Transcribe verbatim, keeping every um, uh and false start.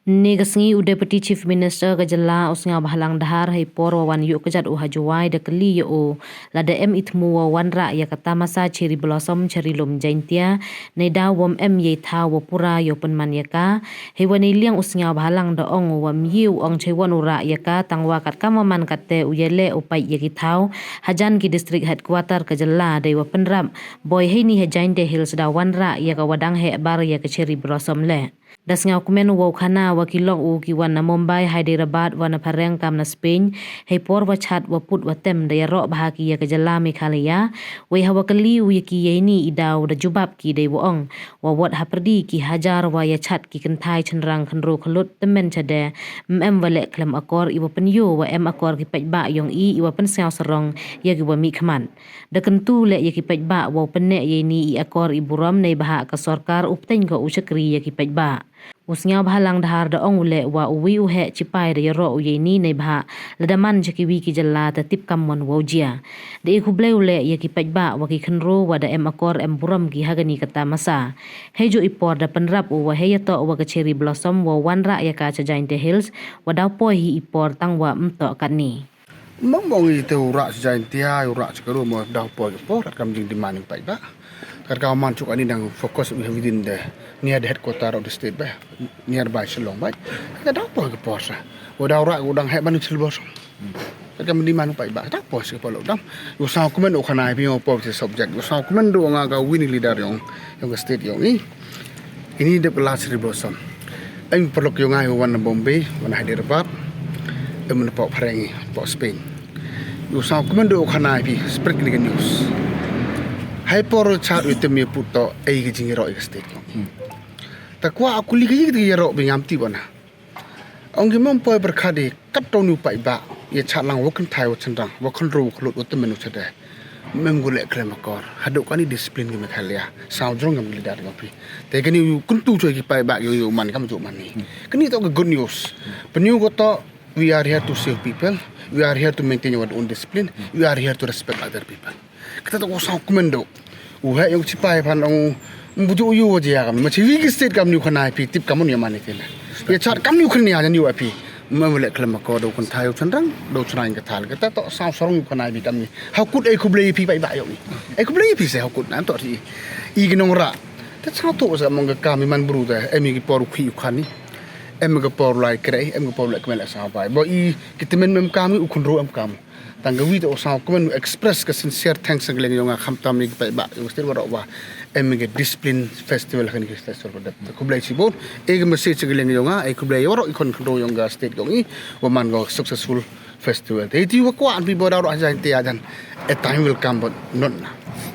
Ni ka sngi u Deputy Chief Minister ka jylla u Sniawbhalang Dhar hei por wa wan yoh kjat u ha Jowai da kylli ya u lada em i thmu wa wanrah ya ka tamasa Cherry Blossom Cherry Lum Jaintia, neidaw wam em yei thaw wa pura yow pynman ya ka. Hei wa neiliang u Sniawbhalang da ong u wam ye u ong chei wan u rah ya ka tang wa kat kam wa man kat te u yaleh u pait ya ki thaw hajan ki district headquarter ka jylla dei wa pynrap. Boi heini ha Jaintia Hills da wanrah ya ka wa dang heh bar ya ka Cherry Blossom le. Da sniawkmen u wow khana wa ki lok u ki wan na Mumbai, Hyderabad, wa na phareng kam na Spain, hei por wa chat wa put wa tem da yaroh bha ki ya ka jylla Meghalaya. Wei ha wa kylli u ya ki ya ini i daw da jubab ki dei wa ong wa wat ha pyrdi ki hajar wa ya chat ki kynthai chynrang khynru khlut tymmen chade, em wa leh khlem akor i wa pynyoh wa em akor ki paidbah yong i i wa pynsniaw sarong ya ki wa mih khmat. Da kyntu leh ya ki paidbah wow pynneh ya ini i akor i burom neibhah ka sorkar u pteng ko u chakri ya ki paidbah. U Sniawbhalang Dhar da ong u leh wa u wi u heh chipai da yaroh u ya ini neibhah lada man cha ki wi ki jylla ta tip kam mon wow jia. Da e khublei u leh ya ki paidbah wa ki khynru wa da em akor em burom ki ha kani ka tamasa. Hei ju i por da pynrap u wa hei ya toh wa ka Cherry Blossom wa wanrah ya ka cha Jaintia Hills wa daw poi hi i por tang wa em toh katni. Mong mong i te u rah cha Jaintia, u rah cha Garo mo daw poi ka por, kat kam jingdemand i paidbah. Kat kam man chuk ani dang focus u within the near the headquarter of the state ba, nearby Shillong ba. Kat daw poi ka por sa. U daw rah u dang heh ban u Cherry Blossom. Kat kam demand i paidbah, daw poi sa ka por lo dam. U sniawkmen u khana i phi u poi sa subject. U sniawkmen du nga ka winning leader yong, yong ka state yong i. Ini dep ka last Cherry Blossom. Em paralok yong nga i wan na Bombay, wan na Hyderabad, em na pok phareng i, pok Spain. U sniawkmen du u khana i phi, spread ni ka news. Hei por chat u tem i put toh, ei ka jingyaroh i ka state yong i. Ta kwah u kylli ka yi ka yaroh bi ngam tip wa na. Ong ki mong poi pyrkhat i, kat toh ni u paidbah, ya chat lang wa kynthai wa chynrang, wa khynru wa khlut wa tymmen u chade. Mem gu leh khlem akor, haduh kani discipline ki Meghalaya, sniaw jrong ngam leader ngam phi. Te kani u kyntu choi ki paidbah yow yow man kam ju man ni. Kani toh ka good news. Pynyoh ko toh, we are here to save people, we are here to maintain our own discipline, we are here to respect other people. Kata toh u sniawkmen du. U heh yong chipai phan ong, mbuju u yu wa jia kam. Ma chi wi ki state kam ni u khana i phi tip kam ni ya man i kena. Ya chat kam ni u khana ya ni u i phi. Mem leh khlem akor du kynthai u chynrang, du chynrang ka thal. Kata toh sniaw sarong u khana i phi kam ni. Hau kut ei khublei i phi paidbah yong i. Ei khublei i phi se hau kut nan toh ri. I ki nongrah. Te sniawthuh sa mong ka kam i man bru te. Em i ki por u khi u khani. Em i ki por lai krei, em i ki por leh kmen leh sniawbai. Bo i ki tymmen mem kam i u khynru em kam. Tang ka wi toh u sniawkmen u express ka sincere thanks ka liang yong nga khamtam ya ki paidbah yong ka state waroh wa em ka discipline festival kani ka festival ka dep. Khublei chibun, e ka message ka liang yong nga, e khublei waroh i khon khynru yong ka state yong i, wa man ko successful festival. Te iti wa kwah phi bo daw rah Jaintia jan, a time will come but not now.